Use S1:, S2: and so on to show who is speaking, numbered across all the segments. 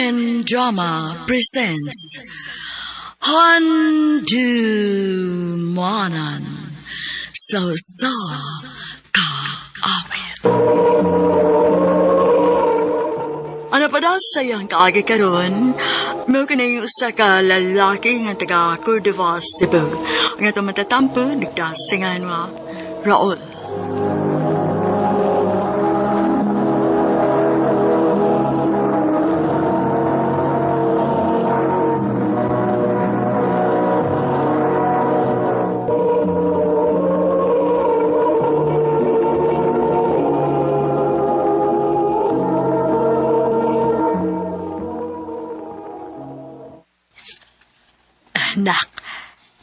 S1: Philippine Drama presents Handumanan sa Usa Ka Awit. Ano pa daw sa iyang kaagi karon? Mao kini usa ka lalaki nga taga Cordova, Cebu. Ang atong matatampo nagdasingan nga Raul.
S2: Anak,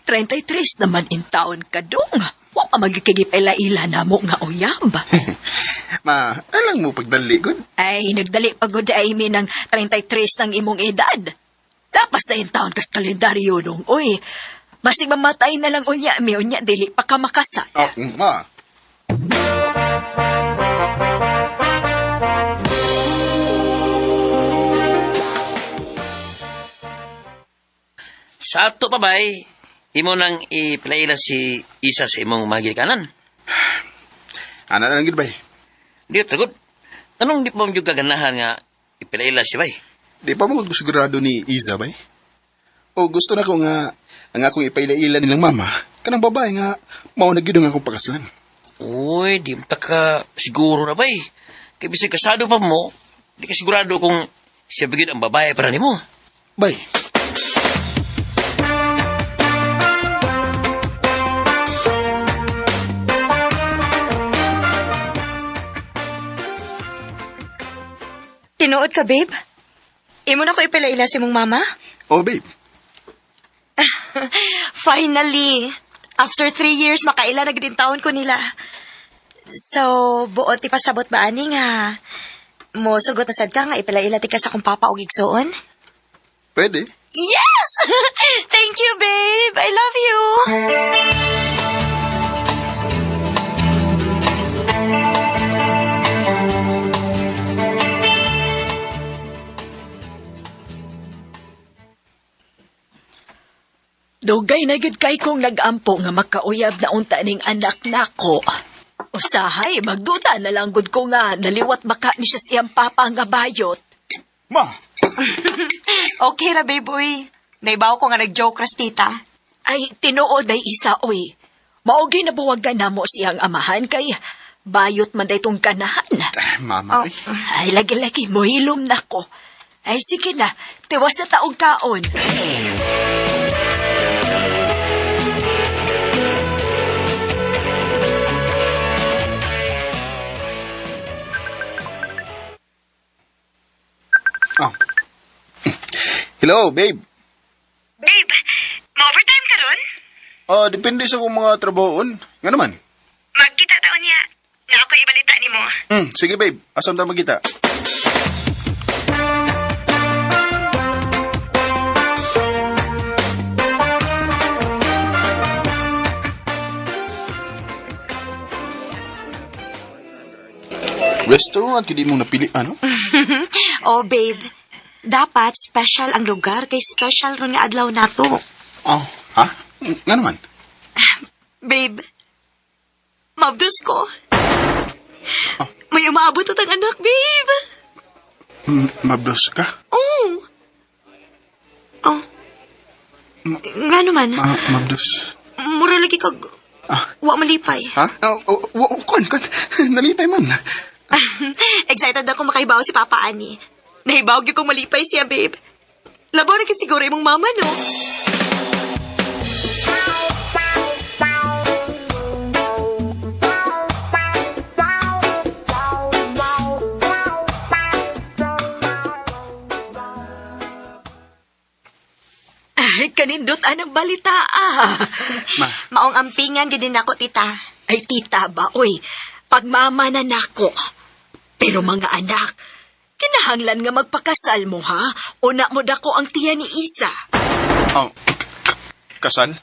S2: 33 naman in taon ka dong. Wa pa magkikigip-ila-ila na mo nga uyab.
S3: Ma, alang mo pagdali, good.
S2: Ay, nagdali pa gud ay mi ng 33 ng imong edad. Lapas na in taon kas kalendaryo dong, uy. Basig mamatay na lang unya mi, unya dili pa ka makasal.
S3: Oh, ma.
S4: Sa ato pa bay, imo nang iplaila si isa sa imong mga gilikanan.
S3: Ana na lang gid bay.
S4: Di tagod. Anong di pa mo yung kaganahan nga iplaila si bay?
S3: Di pa mo sigurado ni Iza bay. O gusto na ko nga ang akong ipaila-ila nilang mama kanang babae nga mao na gyud ang akong pakaslan.
S4: Uy, di mo ta ka siguro na bay. Kay bisag kasado pa mo, di ka sigurado kung siya ba gyud ang babae para nimo.
S3: Bay.
S5: Tinuod ka, babe? Imo na ko ipilaila si mong mama?
S3: Oh babe.
S5: Finally! After 3 years, makaila na gid taon ko nila. So, buot ipasabot ba ani nga? Mo sugot na sad ka nga ipilaila ti ka sa akong papa og igsuon?
S3: Pwede.
S5: Yes! Thank you, babe! I love you!
S2: Dugay na gid kay kong nagampo nga makauyab na unta ning anak nako. Usahay, magduda na lang gud ko nga naliwat maka ni siya sa iyang papa nga bayot.
S3: Ma.
S5: Okay ra, babe, uy. Naibaw ko nga nag-joke ras, tita.
S2: Ay, tinuod ay isa, oy. Maogi na buwagan na mo siyang amahan kay bayot man day tong ganahan.
S3: Ah, mama.
S5: Oh.
S3: Ay.
S2: Ay, lagi-lagi, mohilom na ko. Ay, sige na, tiwas na taong kaon.
S3: Oh. Hello, babe.
S5: Babe, ma-overtime ka ron?
S3: Oh, depende sa kong mga trabahoon. Nga naman.
S5: Magkita taon niya. Na ako ibalita ni mo.
S3: Sige babe, asam ta magkita. Restaurant kidi mong napili ano?
S5: Oh, babe. Dapat special ang lugar kay special ron nga adlaw nato.
S3: Oh, ha? Nga naman.
S5: Babe, mabdus ko. May umaabot at ang anak, babe.
S3: Mablos ka?
S5: Oo. Oh. Nga naman,
S3: Mabdos.
S5: mura lagi kag
S3: Ah.
S5: wa malipay.
S3: Ha? Oh, oh, oh, kon, kon. Nalipay man.
S5: Excited ako makaibaw si Papa Ani. Nahibaw gyud kong malipay siya, babe. Labaw na gid siguro imong mama, no?
S2: Ay, kanindot anang balita, ah.
S3: Ma,
S5: Maong ampingan gid din ako, tita.
S2: Ay, tita ba, oy, pagmama na nako. Pero mga anak, kinahanglan nga magpakasal mo, ha? Una mo dako ang tiya ni Isa.
S3: oh, kasal?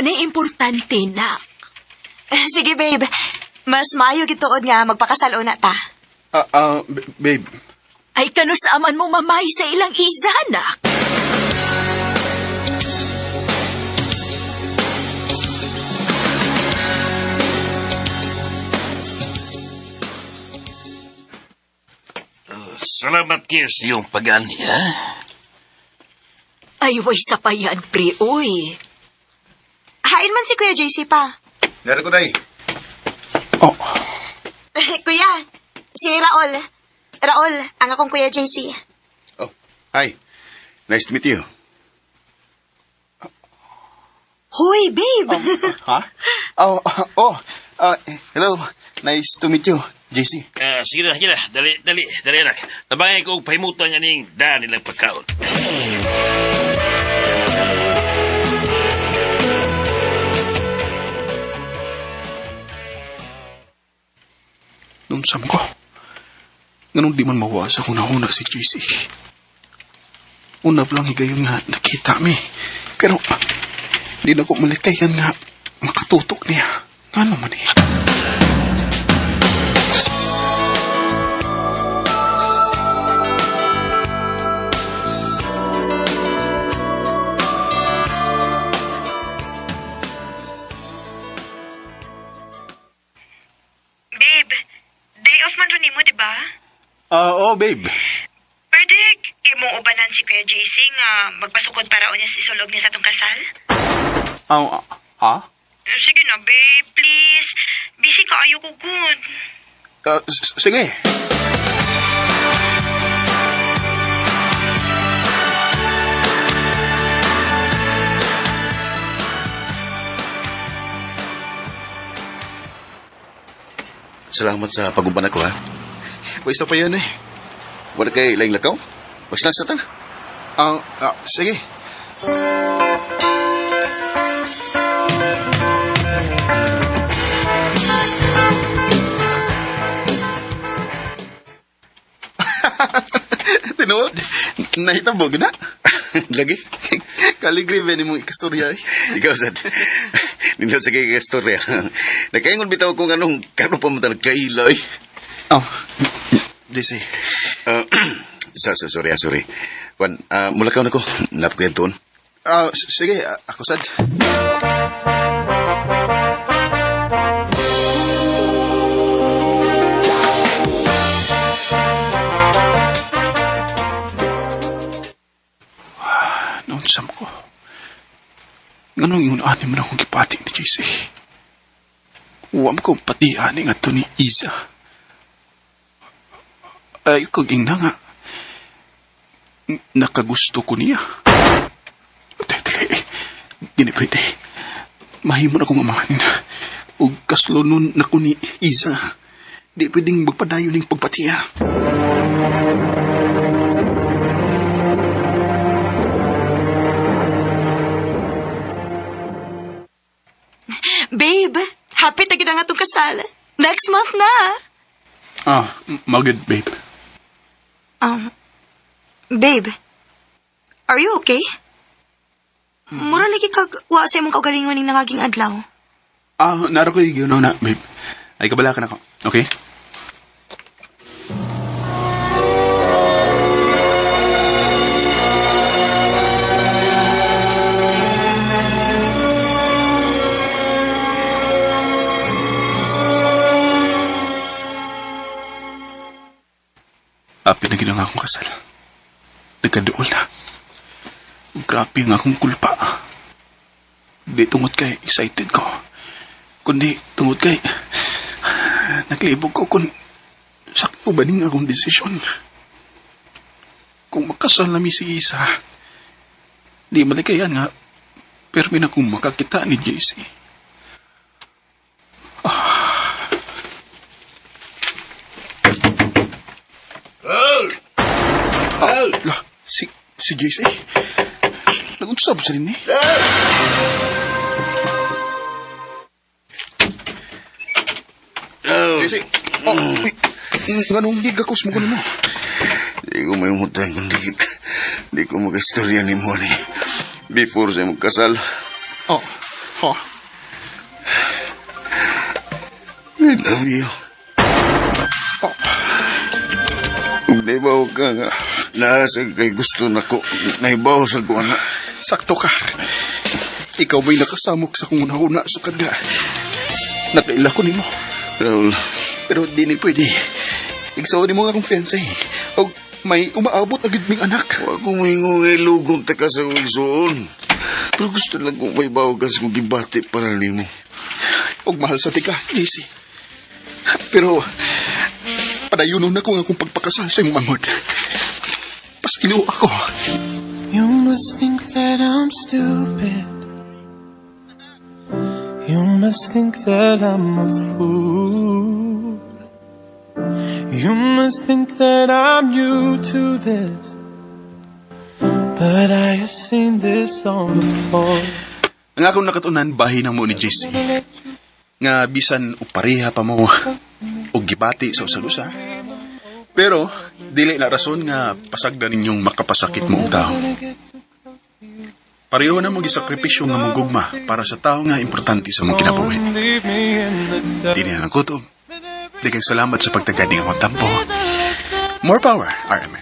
S2: Mao na importante na.
S5: Sige, babe. Mas maayo gituod nga magpakasal una ta.
S3: Babe.
S2: Ay kanusaman mo mamay sa ilang Iza, nak.
S4: Salamat kayo sa iyong pag-ani, ha?
S2: Ay, way sa payan, pre, uy.
S5: Hain man si Kuya JC pa.
S3: Dari ko, day. Oh,
S5: Kuya, si Raol. Raol, ang akong Kuya JC.
S6: Oh, hi. Nice to meet you.
S5: Hoy, babe!
S3: ha? Oh. Hello. Nice to meet you, JC.
S4: Sige na, sige na. Dali, dali, dali, anak. Tabangan ko og pahimutan nga ning daan nilang pagkaon.
S3: Noon sam ko. Ganun di man mawa sa kung nauna si JC. Una pa lang higayon nga nakita mi. Pero di na ko malikayan nga makatutok niya. Ngano man niya?
S7: Babe, day off man rin mo, di ba?
S3: Oo, babe.
S7: Pwede imong ubanan si Kuya JC nga magpasukod para unya si sulog niya sa atong kasal?
S3: Oh, ha?
S7: Sige na, babe, please. Busy ka ayo ko good.
S3: Sige.
S6: Salamat sa pag-uban ako, ha?
S3: Wa isa pa yan eh.
S6: Wala kay laing lakaw? Basta sa tan.
S3: Sige. Tinuod, nahitabog na.
S6: Lagi.
S3: Kaligri ba ni mong ikastorya eh.
S6: Ikaw, sad. Nindot sa kay kastorya. Nakaingon bitaw kung anong karon pa man ta nagkaila, eh.
S3: Oh, JC.
S6: Sorry, sorry. Juan, mulakaw na ko. Nap ko yan tuon.
S3: Sige, ako sad. Noon sam ko. Nganong ingon ani man akong gipati ni JC. Uwam ko pati ani nga to ni Iza. Ay, kog ingna nga. Nakagusto ko niya. Dili, dili pwede. Mahimo na kong amahan. O kaslonon na ko ni Iza. Di pwedeng magpadayon ning pagpatiya.
S5: Babe, happy na gid ang atong kasal. Next month na.
S3: Magod, babe.
S5: Babe, are you okay? Mura lagi kag wa sa imong kaugalingon ning nangaging adlaw.
S3: Naro ko yung na, babe. Ay, kabala ka na ko. Okay? Apil na gina nga akong kasal. Nagkaduol na. Grabe nga akong kulpa. Di tungod kay excited ko. Kundi tungod kay naglibog ko kung sakto ba ning akong desisyon. Kung makasal na mi si Isa, di malikayan nga, permi na kung makakita ni JC. Ah, si JC. Nag-unsab sa rin eh. JC, oh, uy, nganong gigakos mo ko nimo?
S6: Di ko may umutay kung di ko makastorya ni mo ni. Before sa imong kasal.
S3: Oh, ha?
S6: I love you.
S3: Oh.
S6: Ug nahibaw ka nga, naa sa kay gusto nako, nahibaw sa ko ana.
S3: Sakto ka. Ikaw ba'y nakasamok sa kong una-una sukad nga? Nakaila ko nimo.
S6: Raul,
S3: Pero di ni pwede. Igsaw ni mo nga akong fiancé. O may umaabot na gid ming anak.
S6: wa ko moingon nga ilugong ta ka sa akong igsuon. Pero gusto lang kong mahibaw ka sa kong gibati para nimo.
S3: Og mahal sa tika, JC. Pero padayunon na ko nga akong pagpakasal sa imong manghod. Paskilo ako.
S8: You must think that I'm stupid. You must think that I'm a fool. You must think that I'm new to this. But I have seen this song before.
S3: Ang akong nakatunan, bahin na mo ni JC. Nga bisan upareha pa mo og gibati sa usag-usa. Pero dili na rason nga pasagdan ninyong makapasakit mo og tao. Pareho na mo gisakripisyo nga mong gugma para sa tao nga importante sa mong kinabuhi.
S8: Leave me in the dust.
S3: Di na lang kutob. Daghang salamat sa pagtagad ng akong tampo. More power, RMN.